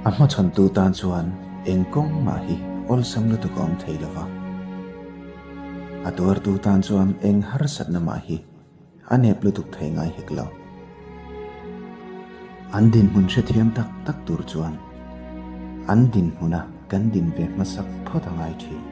A hmachhawntu tan chuan eng kawng mah hi awlsam lutuk a awm thei lo va. A tuartu tan chuan eng harsatna mah hi a nep lutuk thei ngai hek lo. An dinhmun hrethiam tak tak tur chuan an dinhmuna kan din ve hmasak phawt a ngai thin.